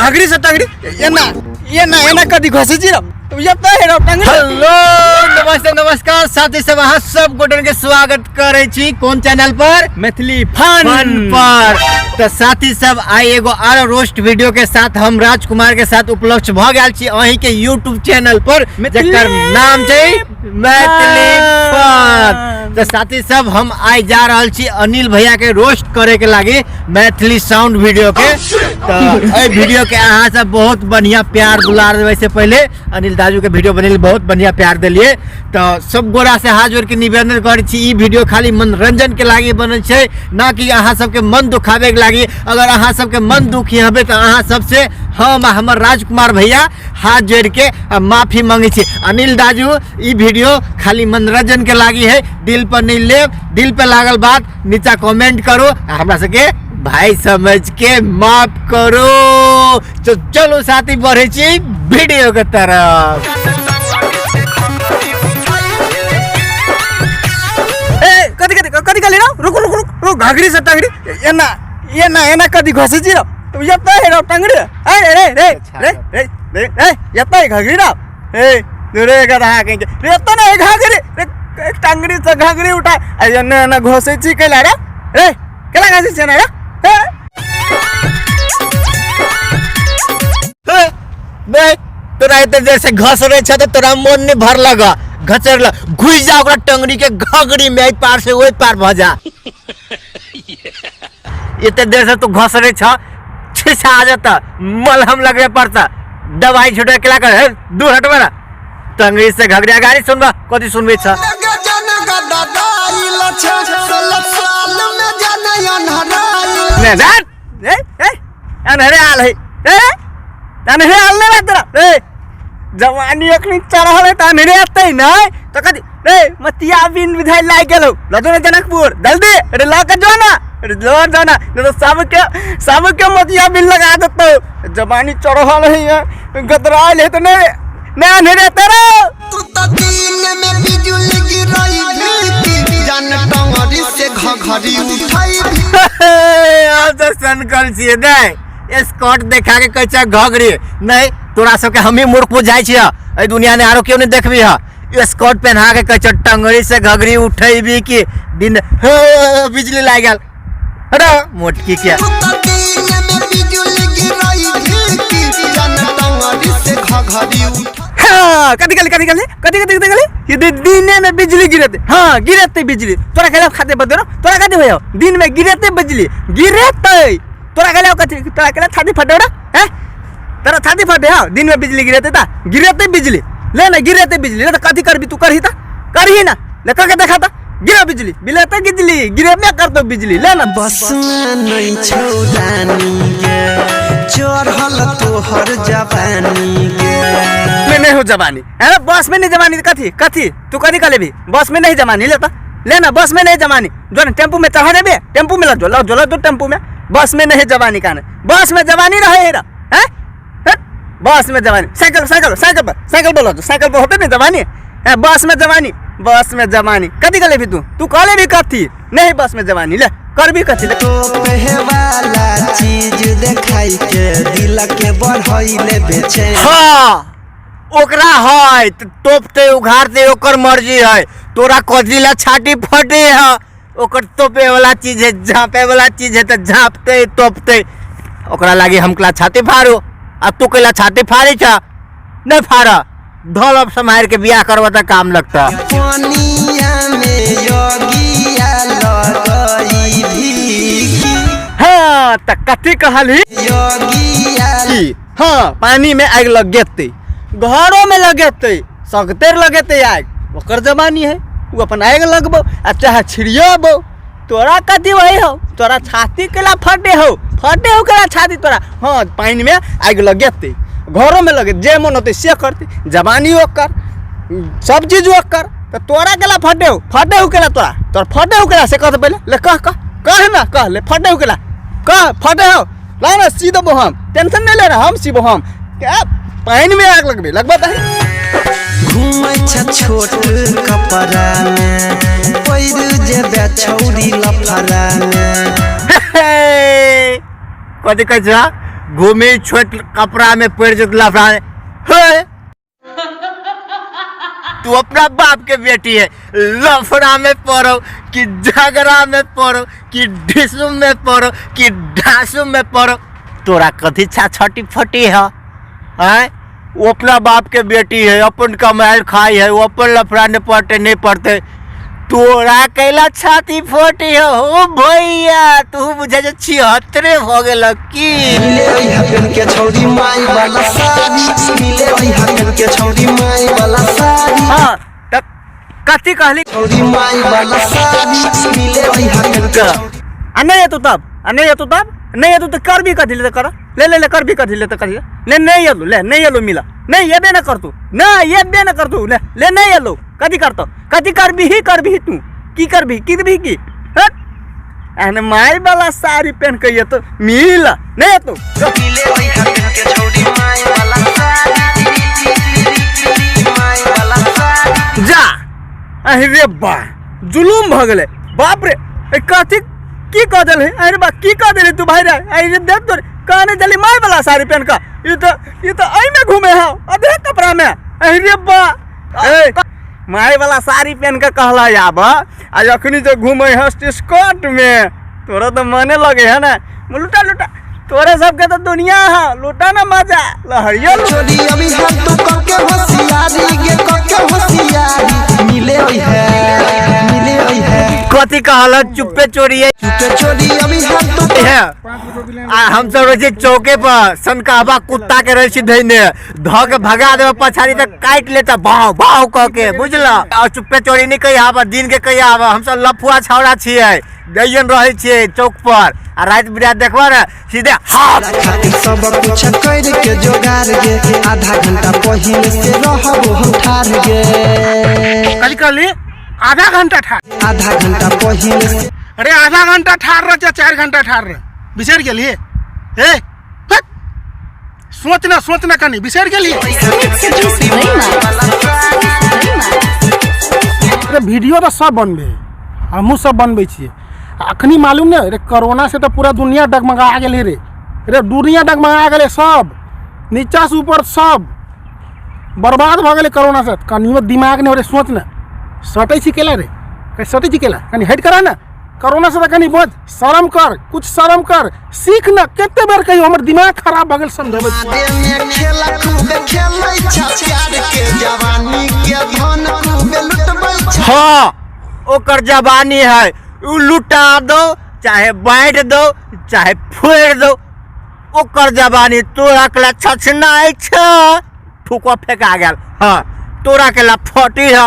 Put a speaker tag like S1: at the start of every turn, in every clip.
S1: घाघरी से टंगड़ी एना एना एना कदी घसे छी र यता हेर टंगड़ी।
S2: हेलो नमस्ते नमस्कार साथी सब, अहाँ सब गोटन के स्वागत करे छी कोन चैनल पर?
S1: मैथिली फन
S2: फन पर। तो साथी सब आइ एगो आरो रोस्ट वीडियो के साथ हम राजकुमार के साथ उपलब्ध भ गेल छी अहीं के यूट्यूब चैनल पर,
S1: मैथिली
S2: जकर नाम छै मैथिली फन। तो साथी सब हम आइ जा रहल छी अनिल भैया के रोस्ट करे के लागी मैथिली साउंड वीडियो के। तो एहि वीडियो के अहाँ सब बहुत बढ़िया प्यार दुलार देबै से पहले अनिल दाजू के वीडियो बनेली बहुत बढ़िया प्यार देलिए। तो सब गोरा से हाथ जोड़ के निवेदन करै छी, ई वीडियो खाली मनोरंजन के लागी बनल छै, ना कि अहाँ सबके मन दुखाबे के लागी। अगर अहाँ सबके मन दुखी हबे तो अहाँ सबसे हम आ हमर राजकुमार भैया हाथ जोड़ के आ माफी मांगे छी। अनिल दाजू ई वीडियो खाली मनोरंजन के लागी है, दिल पर नहीं लेब, दिल पे लागल बात नीचा कमेंट करो आ हमरा सबके भाई समझ के माफ करो। तो चलो साथी बढ़े छी वीडियो के तरफ।
S1: ए कति कति कति कली र रुक रुक रुक रुक घाघरी से टंगड़ी एना एना एना कति घसे छी र यता हेर टंगड़ी। ए रे रे रे रे रे रे यता घाघरी र ए रे गधा के रे यता न घाघरी रे टंगड़ी से घाघरी उठा आ एना एना घसे छी कैला रे रे केला घसे छी ना रे? ए
S2: बे तोरा एते देर से घस रहे छ त तोरा मन नहीं भर लगा, घचर ल घुस जा ओकरा टंगड़ी के घघरी में, एहि पार से ओहि पार भ जा। एते देर से तू घस रहे छ, छिछा आ जाता मलहम लगबे पड़ता, दवाई छुटे केला कर हे, दूर हटबे ना टंगड़ी से घघरिया। गाड़ी सुनबा कथी सुनबे छ? ने जा
S1: ए ए अनहरे आल है ए अनहरे आल नहीं तोरा ए जवानी अखनी चढ़ल है त अनहरे आतै नै त कथी रे मतिया बिन विधाई लाग गेलौ लजो ने जनकपुर जल्दी अरे ल के जो ना अरे ल जो ना नहीं तो सबके सबके मतिया बिन लगा देतौ। जवानी चढ़ल है गदरायल है त नहीं नहीं अनहरे तेरा
S3: तू तो दिन में बिजली गिराई भी जान टंगरी से घघरी उठाई भी।
S2: आब तऽ सनकल छियै नै स्कर्ट देखा के कहै छै घघरी नहीं, तोरा सबके हमही मूर्ख बुझाइ छियै, एहि दुनिया में आरो केओ नहीं देखबी है। स्कर्ट पहना के कहै छै टंगरी से घघरी उठेबी कि दिन हे बिजली लागि गेल हटो मोटकी के।
S3: तू तो दिन में बिजली गिराई भी जान टंगरी से घघरी उठाई।
S1: हाँ, कथी कहली, कथी कहली, कथी कथी कथी कहली? ये दिने में बिजली गिरते। हाँ, गिरते बिजली। तोरा कहले खाते बदरो, तोरा कथी होयो? दिन में गिरते बिजली, गिरते। तोरा कहले कथी, तोरा कहले छाती फटे रे? हैं? तोरा छाती फटे हो? दिन में बिजली गिरते ता, गिरते बिजली। ले ना गिरते बिजली, ले तो कथी करबी तू करही ता? करही ना। ले करके देखा ता। गिरा बिजली, बिलते बिजली, गिरे में कर दो बिजली। ले ना।
S3: बस में नहीं छौरानी गे, चढ़ल तोहर जवानी गे।
S1: में नहीं हो जवानी है, बस में नहीं जवानी कथी कथी तू कथी कर लेबी? बस में नहीं जवानी ले ता, ले ना बस में नहीं जवानी जो ना टेम्पू में चढ़ा देबे, टेम्पू में लो जो लो टेम्पू में। बस में नहीं जवानी काने बस में जवानी रहे हेरा हैं? हट, बस में जवानी साइकिल साइकिल साइकिल पर साइकिल पर लो साइकिल पर होते नहीं जवानी है, बस में जवानी बस में जवानी कथी कर लेबी तू? तू कह लेबी कथी नहीं बस में जवानी ले करबी कथी ले?
S3: तोपे वाला चीज देखाई के दिल के बढ़ैले बेचैन।
S2: हाँ ओकरा है त तोपते उघारते ओकर मर्जी है, तोरा कथी ला छाती फटे है? ओकर तोपे वाला चीज है, झाँपे वाला चीज है, तो झाँपते तोपते ओकरा लागी हमकला छाती फाड़ो आ तू कैला छाती फाड़ी छ? नहीं फाड़, ढोल अब सम्हार के बियाह करबा त काम लगता।
S3: पनिया में योगिया लगई भी।
S1: हाँ त कथी कहली?
S3: योगिया
S1: की? हाँ पानी में आग लग गेतै, घरों में लगेतै, सगतेर लगेतै आग, ओकर जवानी है वो अपन आग लगबो आ चाहे छिड़ियाबो। तोरा कथी वही हो? तोरा छाती केला फटे हो, फटे हो केला छाती तोरा? हाँ पानी में आग लगेतै, घरों में लगे, जे मन होतै से करतै, जवानी ओकर सब चीज ओकर, तो तोरा केला फटे हो, फटे हो केला तोरा, तोरा फटे हो केला से कह पहले, ले कह कह कह ना कह ले फटे हो केला कह फटे हो ला ना सी देबो हम, टेंशन नहीं ले रहा हम सीबो हम। क्या पानी में आग लगबे लगबा त
S3: घूमै छ छोट कपड़ा में पैर जेबे छौरी लफड़ा में।
S2: कथी कहै छ? घूमी छोट कपड़ा में पड़ जेत लफड़ा हे तू अपना बाप के बेटी है, लफड़ा में पड़ो कि झगड़ा में पड़ो कि ढिसुम में पड़ो कि ढासुम में पड़ो, तोरा कथी छा छटी फटी है? आय वो अपना बाप के बेटी है, अपन कमायल खाई है, वो अपन लफड़ा ने पड़ते नहीं पड़ते, तोरा कैला छाती फटी है? हो भैया तू बुझे जे 76 हो गेल की।
S3: मिले हकन के छौरी माई वाला साड़ी, मिले हकन के छौरी माई वाला साड़ी।
S1: हां त कथी कहली?
S3: छौरी माई वाला साड़ी, मिले हकन के।
S1: आ नहीं एतौ तब, आ नहीं एतौ तब, नहीं एतौ त कर भी कथी ले, त कर ले ले ले कर भी कथी ले, त कथी ले, नहीं एलौ, ले नहीं एलौ मिला नहीं एबे न करतू, नहीं एबे न करतू, ले ले नहीं एलौ कथी करतौ, कथी करबिही, करबिही तू की करबिही, की देबही की? हट एहन माई वाला साड़ी पहन के एतौ मिल नहीं एतौ।
S3: मिले हकन के छौरी माई वाला साड़ी, माई वाला साड़ी।
S1: जा अरे बा जुलूम भ गेलै बाप रे, ए कथी की कह देलही? अरे बा की कह देलही तू भाई रे? अरे देख तोर कहने देली माई वाला साड़ी पहन के, ई तो एहिमे घूमे है अधे कपड़ा में। अरे बा ए माई वाला साड़ी पहन के कहला आब, आ अखनी जो घूमे है स्कर्ट में, तोरा तो मने लगे है ना लुटा लुटा, तोरे सबके तो दुनिया है लुटा ना मजा लहरियो लुटा।
S3: छोरी अभी हम तो कके होशियारी गे, कके होशियारी, मिले है, मिले है।
S2: कथी कहल? चुप्पे चोरी है।
S3: चुपे चोरी अभी हम तो
S2: है। आ हम सब रहै छी चौके पर, सनकाबा कुत्ता के रहै छी धैने, धऽ के भगा देबै पछाड़ी तऽ काटि लेता भाव भाव कऽ के, बुझल? आ चुप्पे चोरी नहि कहि आबऽ, दिन के कहि आबऽ, हम सब लफुआ छौड़ा छियै, दैयन रहै छियै चौक पर, आ राति बिराति देखबऽ ने सीधे हाथ
S3: खातिर सब कुछ कर के जोगार गे, आधा घंटा पहिले से रहबो हम ठार गे।
S4: कल कहली आधा घंटा ठार,
S3: आधा घंटा पहिले से।
S4: अरे आधा घंटा ठार रह चाहे 4 घंटा ठार रह, बिसर गेलिए? ए हट, सोचना सोचना कनी बिसर गेलिए? अरे वीडियो तो सब बनबे, हमहूँ सब बनबै छियै। अखनी मालूम ने रे कोरोना से तो पूरा दुनिया डगमगा गेलै रे, रे दुनिया डगमगा गेलै, सब नीचा से ऊपर सब बर्बाद भऽ गेलै कोरोना से। कनियो दिमाग नहि हो रे, सोच ने सटै छी केला रे, सटै छी केला, कनी हटि करा ने कोरोना से, तऽ कनी बच, शरम कर, कुछ शरम कर, सीख न। कते बेर कहियो हमर दिमाग खराब भऽ गेल समझबै।
S3: में खेला खूबे खेलै छा प्यार के जवानी के धन खूबे लुटबै छा।
S2: हाँ ओकर जवानी है, उ लुटा दो चाहे बाँटि दो चाहे फोड़ि दो, ओकर जवानी तोरा के ला छछनाइ छ, थूको फेंका गेल। हाँ तोरा के ला फटी है,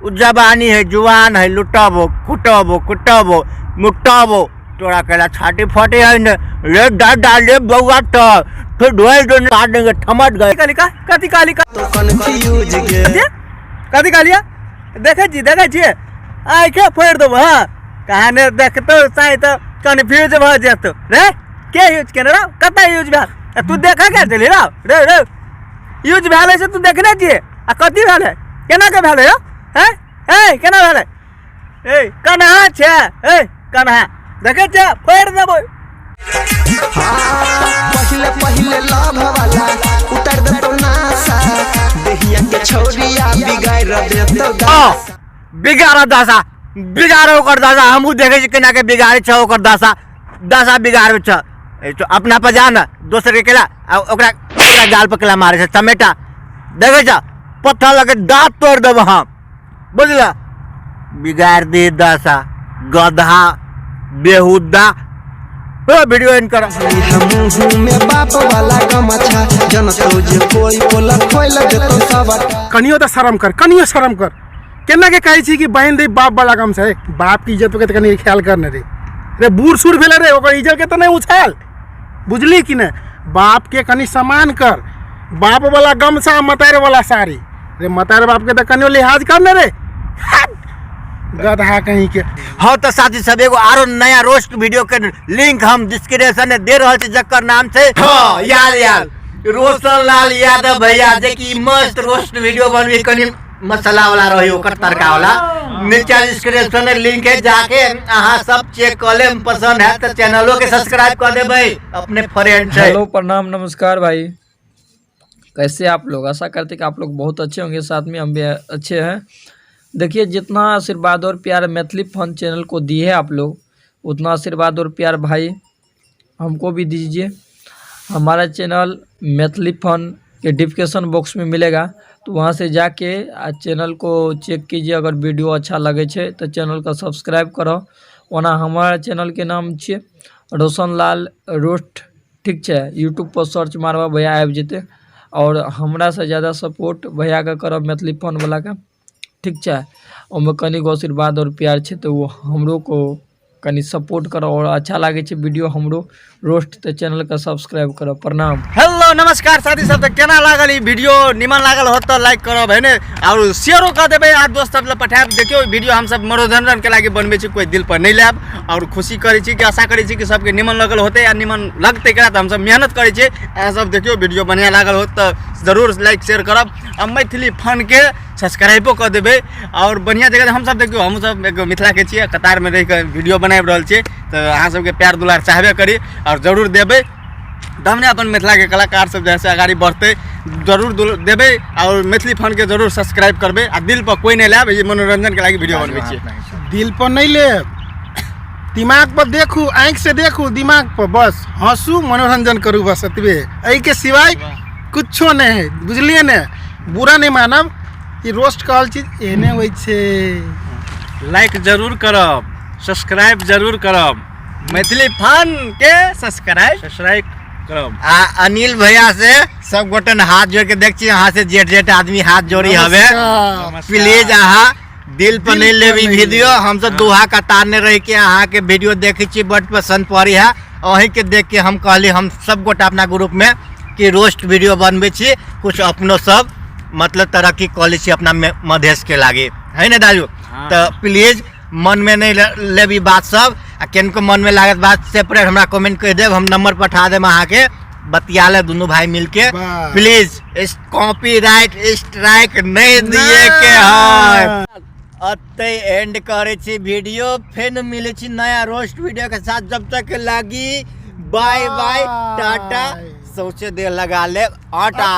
S2: उ जवानी है, जुआन है, लुटबो कुटबो कुटबो मुटबो, तोरा के ला छाती फटी है ने, ले दादा ले बउआ तो फिर ढोल दो काट देंगे, ठमट गए।
S1: कथी कहली? कथी कहली?
S3: तो कंफ्यूज गे।
S1: कथी कहलियै? देखै छी, देखै छियै आँखि फोड़ि देबो। हाँ कहाँ ने देखतौ साइ तऽ कन्फ्यूज भऽ जेतौ रे। के यूज केने रहो? कतऽ यूज भेल? आ तू देखऽ के देली रहो रे? रे यूज भेल है से तू देखने छियै? आ कथी भेल है, केना के भेल है यौ? हैं ए केना भेल है? ए कन्हा छै, ए कन्हा देखै छियै, फोड़ि देबो।
S3: हाँ पहिले पहिले लव वाला उतार देतौ नासा, देहिया के छौरिया बिगाड़ देतौ दासा।
S2: बिगाड़ दशा, बिगाड़ ओकर दशा, हमहूँ देखै छी केना के बिगाड़ै छ ओकर दशा, दशा बिगाड़ै छ। ए तो अपना पर जा न, दोसर के केला आ ओकरा ओकरा गाल पर केला मारै छ चमेटा, देखै छ पत्थर लगे दाँत तोड़ि देबो हम, बुझल? बिगाड़ दे दशा गधा बेहुदा। ओ वीडियो एंड कर।
S3: मुँह में बाप वाला गमछा, जनतौ जे कोई बोला खोल देतौ सबटा।
S4: कनियो तऽ शरम कर, कनियो शरम कर, केना के कहै छी कि बान्हि दे बाप वाला गमछा? हे बाप के इज्जत के तऽ कनी ख्याल कर ने रे, रे बूढ़ सूढ़ भेलै रे, ओकर इज्जत के तऽ नहि उछाल, बुझली कि नहि? बाप के कनी सम्मान कर, बाप वाला गमछा मतारे वाला साड़ी रे, मतारे बाप के तऽ कनियो लिहाज कर ने रे, गधा कहीं के।
S2: हाँ तो साथी सब एगो आरो नया रोस्ट वीडियो के लिंक हम डिस्क्रिप्शन में दे रहल छी, जकर नाम छै हाँ यार यार रोशन लाल यादव भैया, जे कि मस्त रोस्ट वीडियो बनबी कनी मसाला वाला रही ओकर तड़का वाला। नीचा डिस्क्रिप्शन में लिंक है, जाके अहाँ सब चेक कर लेम, पसंद है तो चैनलो के सब्सक्राइब कर देबै अपने फ्रेंड से।
S5: हेलो, प्रणाम, नमस्कार भाई, कैसे आप लोग? आशा करते कि आप लोग बहुत अच्छे होंगे, साथ में हम भी अच्छे हैं। देखिए, जितना आशीर्वाद और प्यार मैथिली फन चैनल को दिए है आप लोग, उतना आशीर्वाद और प्यार भाई हमको भी दीजिए। हमारा चैनल मैथिली फन के डिस्क्रिप्शन बॉक्स में मिलेगा, तो वहाँ से जाके आ चैनल को चेक कीजिए। अगर वीडियो अच्छा लगे छै तो चैनल का सब्सक्राइब करो। ओना हमारा चैनल के नाम छियै रोशन लाल रोस्ट, ठीक छै? यूट्यूब पर सर्च मारबा भैया आबि जेतै। और हमरा से ज़्यादा सपोर्ट भैयाके करब, मैथिली फन वालाके, ठीक छै? ओहिमे कनिगो आशीर्वाद और प्यार छै तऽ ओ हमरो को कनि सपोर्ट करब। और अच्छा लागै छै वीडियो हमरो रोस्ट तऽ चैनलके सब्सक्राइब करब। प्रणाम।
S1: हेलो, नमस्कार साथी सब। तऽ केना लागल ई वीडियो? निमन लागल होत तऽ लाइक करब है ने, और शेयरो कर देबै आ दोस्त सब लए पठायब। देखियौ, ई वीडियो हमसब मनोरंजन के लागि बनबै छी, कोई दिल पर नहि लायब। और खुशी करै छी कि आशा करै छी कि सबके निमन लगल होतै आ निमन लगतै एकरा तऽ हमसब मेहनत करै छियै। अहाँ सब देखियौ, वीडियो बढ़िआँ लागल होत तऽ जरूर लाइक शेयर करब आ मैथिली फनके सब्सक्राइबो कऽ देबै। आओर बढ़िआँ जगह हमसब देखियौ, हमसब एगो मिथिलाके छियै, कतारमे रहिकऽ वीडियो बनाबि रहल छियै, तऽ अहाँ सबके प्यार दुलार चाहबे करी आओर जरूर देबै, तब ने अपन मिथिलाके कलाकार सब जे से अगाड़ी बढ़तै। जरूर देबै आओर मैथिली फनके जरूर सब्सक्राइब करबै आ दिल पर कोइ नहि लायब, ई मनोरंजनके लागि वीडियो बनबै छियै।
S4: दिल पर नहीं लेब, दिमाग पर देखू, आँखि से देखू, दिमाग पर बस हंसू, मनोरंजन करू, बस एतबे, एहिके सिवाय कुछो नहि है, बुझलियै ने? बुरा नहि मानब, ई रोस्ट कहल चीज एहने होइ छै।
S6: लाइक जरूर करब, सब्सक्राइब जरूर करब,
S1: मैथिली फन के सब्सक्राइब
S6: सब्सक्राइब करब।
S2: आ अनिल भैया से सब गोटन हाथ जोड़ के देख छी, अहाँ से जेठ जेठ आदमी हाथ जोड़ी हवे।
S4: नमस्कार।
S2: प्लीज अहाँ दिल पर
S4: दिल
S2: नहीं
S4: पर
S2: लेब ई
S4: नहीं
S2: वीडियो।
S4: लेब।
S2: हमसब दोहा कतार में रह के अहाँ के वीडियो देखे छी, बड पसंद पड़ी है। अहीं के देख के हम कहली हम सब गोटा अपना ग्रुप में कि रोस्ट वीडियो बनबै छी, कुछ अपनो सब मतलब तरक्की कऽ लै छी अपना मधेश के लागे है ने दाजू?
S6: हाँ।
S2: तऽ प्लीज मन में नहीं लेब ई बात सब, आ किनको मन में लागत बात सेपरेट हमरा कमेंट कहि देब, हम नंबर पठा देब अहाँके, बतिया लेब दुनू भाई मिलके।
S4: वाह।
S2: प्लीज इस कॉपीराइट स्ट्राइक नहीं दिए के है। अतै एंड करै छी वीडियो, फेर मिलै छी नया रोस्ट वीडियो के साथ। जब तक लागी बाय बाय, टाटा, सौंसे देह लगा लेब आटा।